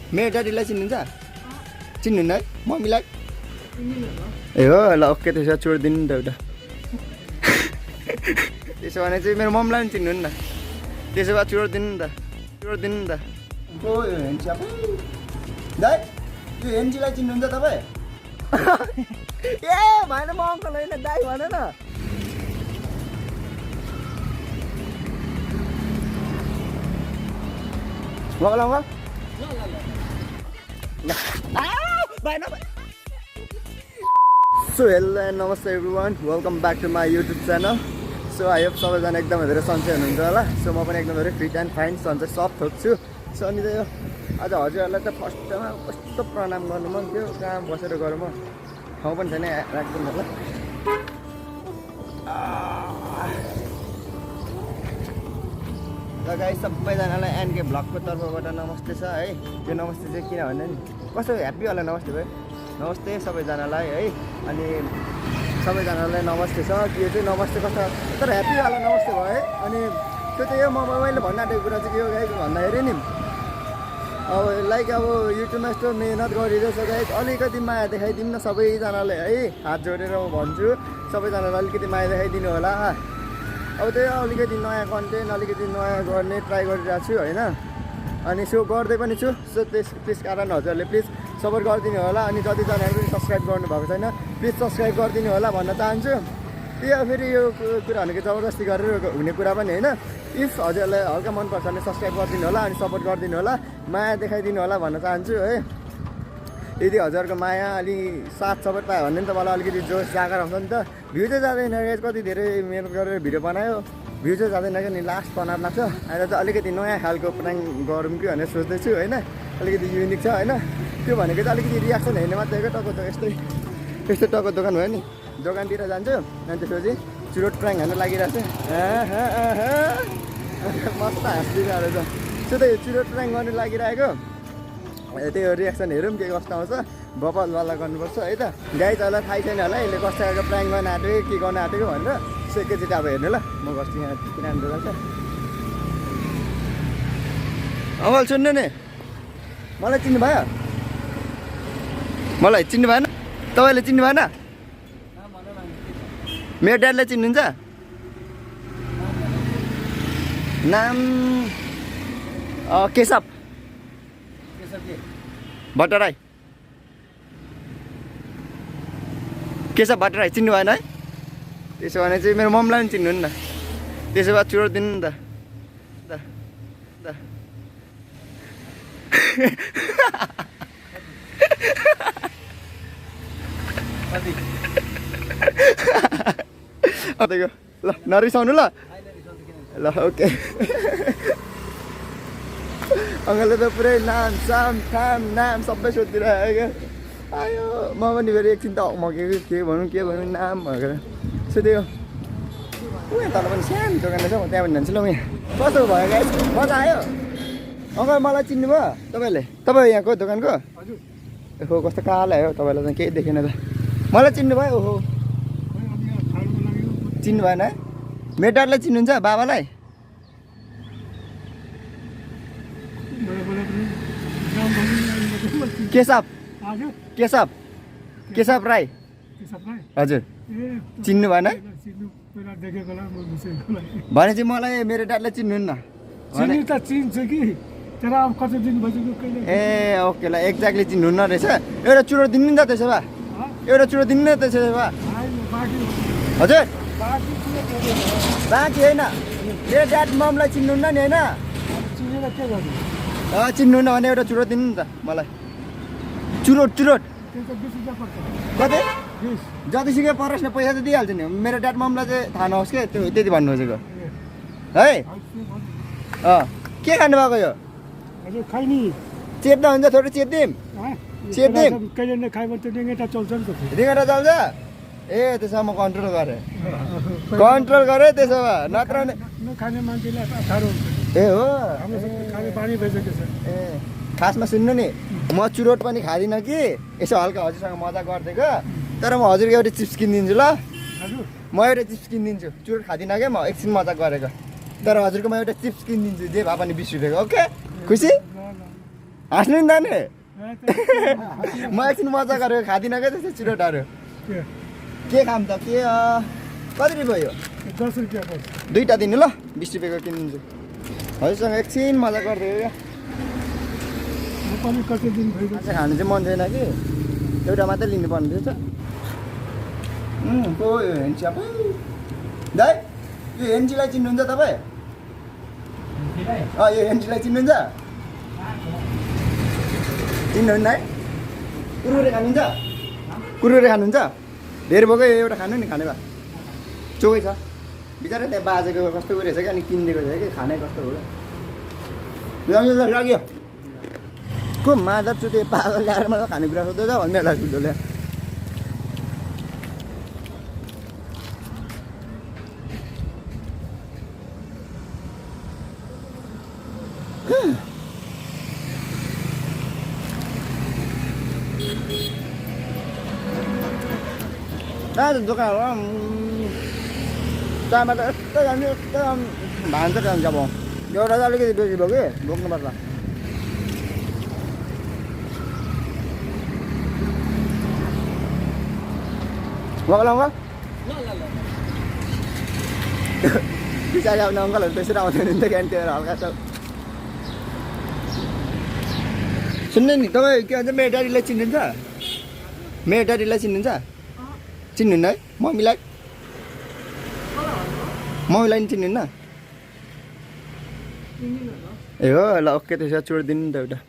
मेरो ड्याडीलाई चिन्नुहुन्छ चिन्नुहुन्न है मम्मीलाई ए हो ल ओके त्यसो भए छोडिदिनु नि त एउटा त्यसो भने चाहिँ मेरो मम्मीलाई पनि चिन्नुहुन्न त्यसो भए छोडिदिनु नि त ओ यो हेन्ची दाइ यो हेन्चीलाई चिन्नुहुन्छ तपाईँ ए भएन म अङ्कल होइन दाइ भन न मगाउ अङ्कल सो हेलो एन्ड नमस्ते everyone welcome back to my YouTube channel so I hope सबैजना एकदमै धेरै सन्चै हुनुहुन्छ होला सो म पनि एकदम धेरै फिट एन्ड फाइन सन्चै सब थोक्छु सो अनि त यो आज हजुरहरूलाई त फर्स्टमा कस्तो प्रणाम गर्नु मन थियो कहाँ बसेर गरौँ म ठाउँ पनि छैन राख्दैन होला ल गाइस सबैजनालाई एनके भ्लगको तर्फबाट नमस्ते छ है यो नमस्ते चाहिँ किनभने नि कस्तो ह्याप्पी होला नमस्ते भयो नमस्ते सबैजनालाई है अनि सबैजनालाई नमस्ते छ यो चाहिँ नमस्ते कस्तो तर ह्याप्पीवाला नमस्ते भयो है अनि त्यो चाहिँ यो मैले भन्न आँटेको कुरा चाहिँ के हो गाइस भन्दाखेरि नि अब लाइक अब युट्युबमा यस्तो मेहनत गरिरहेछ गाइस अलिकति माया देखाइदिउँ न सबैजनाले है हात जोडेर म भन्छु सबैजनालाई अलिकति माया देखाइदिनु होला अब त्यही अलिकति नयाँ कन्टेन्ट अलिकति नयाँ गर्ने ट्राई गरिरहेको छु होइन अनि सो गर्दै पनि छु सो त्यस कारण हजुरहरूले प्लिज सपोर्ट गरिदिनु होला अनि जतिजनाले पनि सब्सक्राइब गर्नुभएको छैन प्लिज सब्सक्राइब गरिदिनु होला भन्न चाहन्छु त्यो फेरि यो कुरा भनेको जबरजस्ती गरेर हुने कुरा पनि होइन इफ हजुरहरूलाई हल्का मनपर्छ भने सब्सक्राइब गरिदिनु होला अनि सपोर्ट गरिदिनु होला माया देखाइदिनु होला भन्न चाहन्छु है यदि हजुरको माया अलि साथ सपोर्ट पायो भने त मलाई अलिकति जोस जागर आउँछ नि त भ्यू चाहिँ जाँदैन कति धेरै मेहनत गरेर भिडियो बनायो भ्यू चाहिँ जाँदैन कि नि लास्ट बनाएर लाग्छ अहिले चाहिँ अलिकति नयाँ खालको प्लान गरौँ कि भनेर सोच्दैछु होइन अलिकति युनिक छ होइन त्यो भनेको चाहिँ अलिकति रियाक्सन हेर्ने मात्रै हो टक्क यस्तै टक्क दोकान भयो नि दोकानतिर जान्छु अनि त्यसपछि चुरोट प्राङ हाल्नु लागिरहेको छ मस्त हाँसिदिनु रहेछ सो त यो चुरोट प्राङ गर्नु लागिरहेको त्यो रियाक्सन हेरौँ के कस्तो आउँछ बबल वाला गर्नुपर्छ है त गाई चला थाहै छैन होला यसले कस्तो खालको प्राङ गर्न आँटेको के गर्न आँटेको भनेर सो एकैचोटि अब हेर्नु ल म गर्छु यहाँ किनभने दोकान छ अङ्कल सुन्नु नि मलाई चिन्नु भयो मलाई चिन्नु भएन तपाईँले चिन्नु भएन मेरो ड्याडलाई चिन्नुहुन्छ नाम केशव भट्टराई केशव भट्टराई चिन्नु भएन है त्यसो भने चाहिँ मेरो मम्मीलाई पनि चिन्नुहुन्न त्यसो भए चुरोट दिनु नि त ल नरिसाउनु ल ल ओके अङ्कलले त पुरै नाम साम थाम नाम सबै सोधिरहेको क्या आयो म पनि फेरि एकछिन त मगेको के भनौँ नाम भनेर सोधेको उयो तल पनि सानो दोकान रहेछ म त्यहाँ पनि जान्छु ल म यहाँ कस्तो भयो गाइस मजा आयो अङ्कल मलाई चिन्नुभयो तपाईँले तपाईँ यहाँको दोकानको ओहो कस्तो कालो आयो तपाईँलाई त केही देखेन त मलाई चिन्नुभयो ओहो चिन्नु भएन है मेरो ड्याडलाई चिन्नुहुन्छ बाबालाई केशव राई हजुर चिन्नु भएन है भनेपछि मलाई मेरो ड्याडलाई चिन्नुहुन्न ए ओके ल एक्ज्याक्टली चिन्नुहुन्न रहेछ एउटा चुरोट दिनु नि त त्यसो भए एउटा चुरोट दिनु न त्यसो भए हजुर बाँकी होइन मेरो ड्याड ममलाई चिन्नुहुन्न नि होइन चिन्नुहुन्न भने एउटा चुरोट दिनु नि त मलाई चुरोट कति जतिसुकै परोस् न पैसा त दिइहाल्छु नि मेरो ड्याड ममलाई चाहिँ थाहा नहोस् क्या त्यो त्यति भन्नु खोजेको है के खानुभएको यो चेप्दा हुन्छ थोरै चेप्दिउँ रिङ्गटा चल्छ ए त्यसो म कन्ट्रोल गरेँ त्यसो भए नत्र ए हो ए खासमा सुन्नु नि म चुरोट पनि खाँदिनँ कि यसो हल्का हजुरसँग मजा गरिदिएको तर म हजुरको एउटा चिप्स किनिदिन्छु ल म एउटा चिप्स किनिदिन्छु चुरोट खाँदिनँ क्या म एकछिन मजा गरेको तर हजुरको म एउटा चिप्स किनिदिन्छु जे भए पनि 20 रुपियाँको ओके खुसी हाँस्नु नि जाने म एकछिन मजा गरेको खाँदिनँ क्या त्यस्तो चिरोटहरू के खाम त के कति भयो 10 रुपियाँ पर्छ दुईटा दिनु ल 20 रुपियाँको किनिदिन्छु हजुरसँग एकछिन मजा गरिदियो क्या पनि कति दिन भयो माछा खानु चाहिँ मन छैन कि एउटा मात्रै लिनुपर्ने थियो त यो हेन्ची दाइ यो हेन्चीलाई चिन्नुहुन्छ तपाईँ यो हेन्चीलाई चिन्नुहुन्छ चिन्नुहुन्न है कुरकुरे खानुहुन्छ कुरकुरे खानुहुन्छ धेरै भएको एउटा खानु नि खाने भए चोकै छ बिचरा त्यहाँ बाजेको कस्तो रहेछ कि अनि किनिदिएको छ कि खाने कस्तो हो लाग्यो को मादर चुटे पागल ल्याएर मलाई खानेकुरा सोध्दैछ भन्ने होला सुधोले दोकान चामा त यस्तो जान्छ यस्तो भान्छ जान्छ अब एउटा चाहिँ अलिकति बेसी भयो कि बोक्नुपर्छ अङ्कल पछाडि आउने अङ्कलहरू त्यसरी आउँदैन नि त क्यान्टिनतिर हल्का छ सुन्नु नि तपाईँ के भन्छ मेरो ड्याडीलाई चिन्नुहुन्छ मेरो ड्याडीलाई चिन्नुहुन्छ चिन्नुहुन्न है मम्मीलाई मम्मीलाई नि चिन्नुहुन्न ए हो ल ओके त्यसो छोडिदिनु नि त एउटा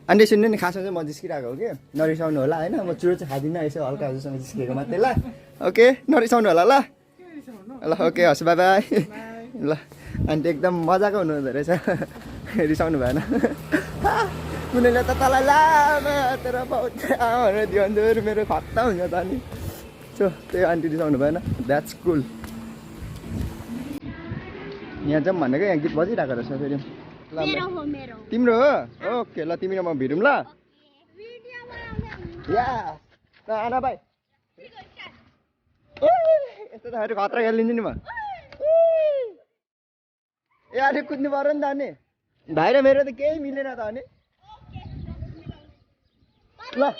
अनि सुन्नु नि खासमा चाहिँ म जिस्किरहेको हो कि नरिसाउनु होला होइन म चुरो चाहिँ खाँदिनँ यसो हल्का हजुरसँग जिस्किएको मात्रै ल ओके नरिसाउनु होला ल ल ओके हस् बाई बाई ल अनि एकदम मजाको हुनुहुँदो रहेछ रिसाउनु भएन कुनैले त तँलाई लामा तेरो बहुत भनेर दियो मेरो खत्ता हुन्छ त अनि सो त्यही आन्टी रिसाउनु भएन द्याट्स कुल यहाँ जाउँ भनेको यहाँ गीत बजिरहेको रहेछ फेरि ल तिम्रो हो ओके ल तिमी र म भिडौँ ल या ल आना भाइ यस्तो त खतरा खेलिदिन्छु नि म ए अलिक कुद्नु पऱ्यो नि त अनि भाइ र मेरो त केही मिलेन त अनि ल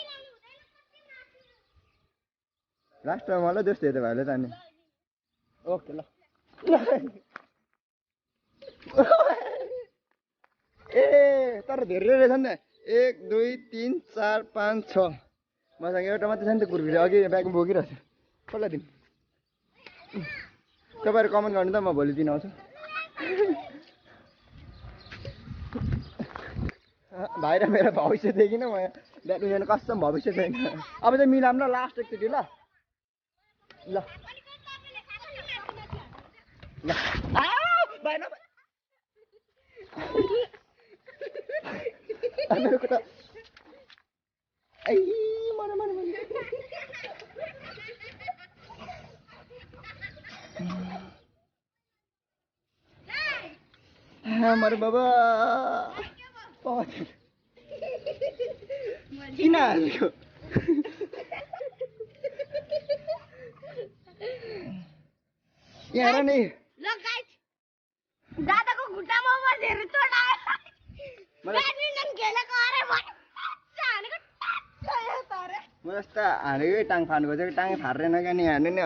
लास्टमा मलाई दोष दियो त भाइले त अनि ओके ल ए तर धेरै रहेछ नि त 1 2 3 4 5 6 मसँग एउटा मात्रै छ नि त कुरकुरे अघि ब्यागमा बोकिरहेको छु कसलाई दिनु तपाईँहरू कमेन्ट गर्नु त म भोलि दिन आउँछु भाइ र मेरो भविष्य देखिन म ब्याडमिन्टन कस्तो भविष्य छैन अब चाहिँ मिलाम ल लास्ट एकचोटि ल ल ल मेरो कुरा मर बाबा किन हालेको यहाँ नि दादाको खुट्टामा बसेर चोट आयो ब्याडमिन्टन खेलेको अरे म जस्तो हानेकै टाङ फान खोजेको टाङ फार्दैन क्या नि हाने नि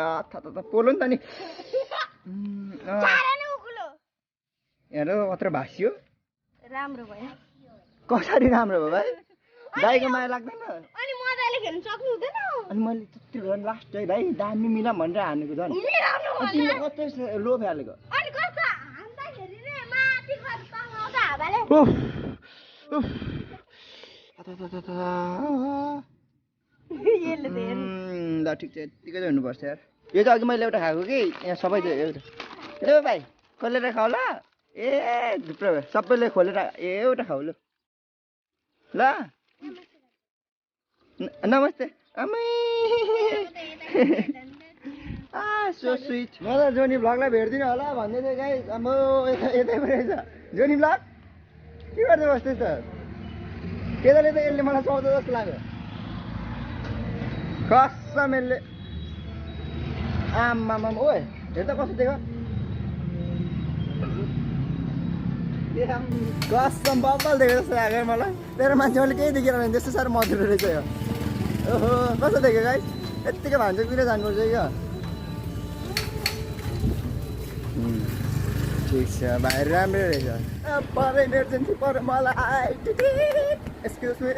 पोलो नि त नि हेर कत्रो भाँसियो राम्रो भयो कसरी राम्रो भयो भाइ दाइको माया लाग्दैन अनि मजाले खेल्न सक्नु हुँदैन अनि मैले त्यत्रो झन् लास्ट है भाइ दामी मिलाम भनेर हानेको झन् तिमीले कत्रो लो फ्यालेको अनि कस्तो हान्दाखेरि रे माथि खर्चाङ आउँछ हावाले ल ठिक छ यतिकै चाहिँ हुनुपर्छ यार यो चाहिँ अघि मैले एउटा खाएको कि यहाँ सबै एउटा ल भाइ खोलेर खाऊ ल ए थुप्रो भयो सबैले खोलेर एउटा खाऊ ल ल नमस्ते आमै सो स्विट म त जोनी भ्लगलाई भेट्दिनँ होला भन्दै थिएँ गाई म यतै पो रहेछ जोनी भ्लग के गर्दै बस्दैछ त केदाले त यसले मलाई सुहाउँछ जस्तो लाग्यो कसम यसले आमामा ओए हेर त कस्तो देख कसम बब्बल देखेको जस्तो लाग्यो मलाई तेरो मान्छेहरूले केही देखेर भने त्यस्तो साह्रो मधुरो रहेछ यो ओहो कस्तो देख्यो गाइस यत्तिकै भान्सातिर जानुपर्छ क्या ठिक छ भाइ राम्रै रहेछ पर इमर्जेन्सी पर मलाई एक्सक्युज मी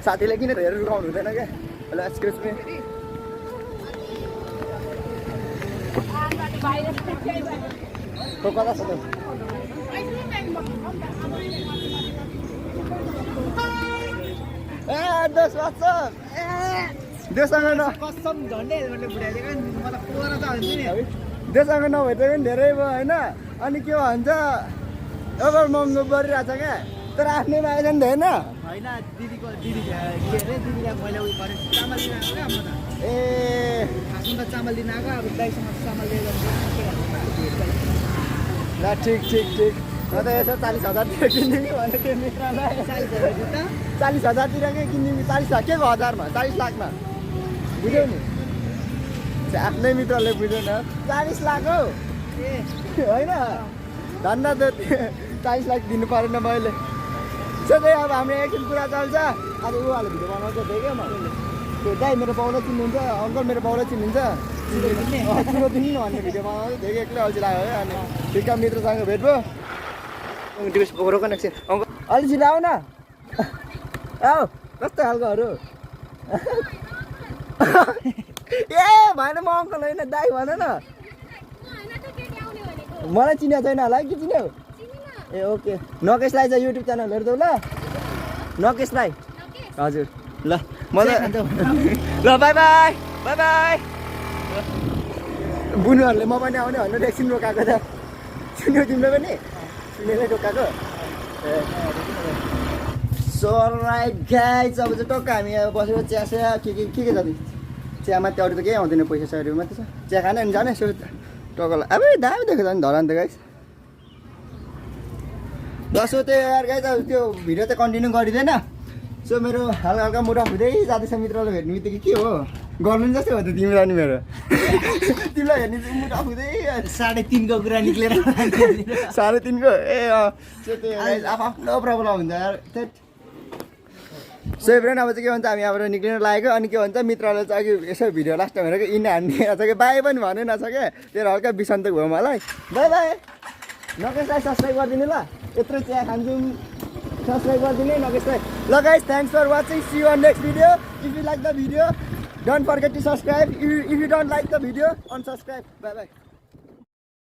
साथीले किन हेरेर रुकाउनु हुँदैन क्या हेलो एक्सक्युज मी कता छ त दोस्त वाट्सअप देशसँग कसम झन्डै हेल्मेटले बुढाइदिएको नि मलाई पोएर त हुन्छ नि देशसँग नभइदिएको पनि धेरै भयो होइन अनि के भन्छ ओभर महँगो परिरहेछ क्या तर आफ्नै मागेको नि थिएन होइन दिदी के अरे दिदीलाई मैले उयो गरेँ चामल दिन आएको क्या म त ए खासमा त चामल दिन आएको अब दाइसँग चामल लिएर ल ठिक ठिक ठिक म त यसो 40,000 किनिदिउँ कि भने त्यो मित्रलाई 40,000 जुत्ता 40,000तिरकै किनिदिउँ कि 40 लाख के को हजारमा 40 लाखमा बुझ्यौ नि आफ्नै मित्रले बुझ्यो न 40 लाख हौ ए होइन धन्न त 40 लाख दिनु परेन मैले सोधेँ अब हाम्रो एकछिन कुरा चल्छ आज उहाँले भिडियो बनाउँछ देखेँ म त्यो दाइ मेरो बाउले चिन्नुहुन्छ अङ्कल मेरो बाउले चिन्नुहुन्छ चिनो दिनु न भन्ने भिडियो बनाउँछ देखेँ एक्लै अल्छी लाग्यो क्या अनि ठिक्क मित्रसँग भेट भयो रोकन एकछिन अङ्कल अलि छिटो आऊ न आऊ कस्तो खालकोहरू ए भएन म अङ्कल होइन दाइ भन न मलाई चिनेको छैन होला कि चिन्यौ ए ओके नकेशलाई चाहिँ युट्युब च्यानल हेर्दै ल नकेशलाई हजुर ल म त ल बाई बाई बाई बाई बुनुहरूले म पनि आउने भनेर एकछिन रोकाएको त सुन्यौ तिमीले पनि सुनेरै रोकाएको सो राइट गाइज अब चाहिँ टक्क हामी अब बसेर चिया सिया के जति चियामा त्यो अरू त केही आउँदैन पैसा सयहरू मात्रै छ चिया खाने अनि जाने यसो टक्कलाई अब दामी देखेको छ नि धरान त गाइज जसो त्यो यार गाइज अब त्यो भिडियो चाहिँ कन्टिन्यू गरिँदैन सो मेरो हल्का हल्का मुड अफ हुँदै जाँदैछ मित्रलाई भेट्ने बित्तिकै के हो गर्नु नि जस्तै हो त तिमीलाई नि मेरो तिमीलाई हेर्ने मुड अफ हुँदै 3.5 को कुरा निक्लेर 3.5 को ए सो त्यो आफ्नो प्रब्लम हुन्छ यार सो फ्रेन्ड अब चाहिँ के भन्छ हामी यहाँबाट निक्लिन लागेको अनि के भन्छ मित्रले चाहिँ अघि यसो भिडियो लास्टमा हेरेको इन हान्ने छ कि बाई पनि भने नछ क्या तेरो हल्का बिसन्तक भयो मलाई बाई बाई नकेशलाई सब्सक्राइब गरिदिनु ल यत्रो चिया खान्छौँ सब्सक्राइब गरिदिनु नकेशलाई ल guys thanks for watching see you on next video if you like the video don't forget to subscribe if you don't like the video unsubscribe bye by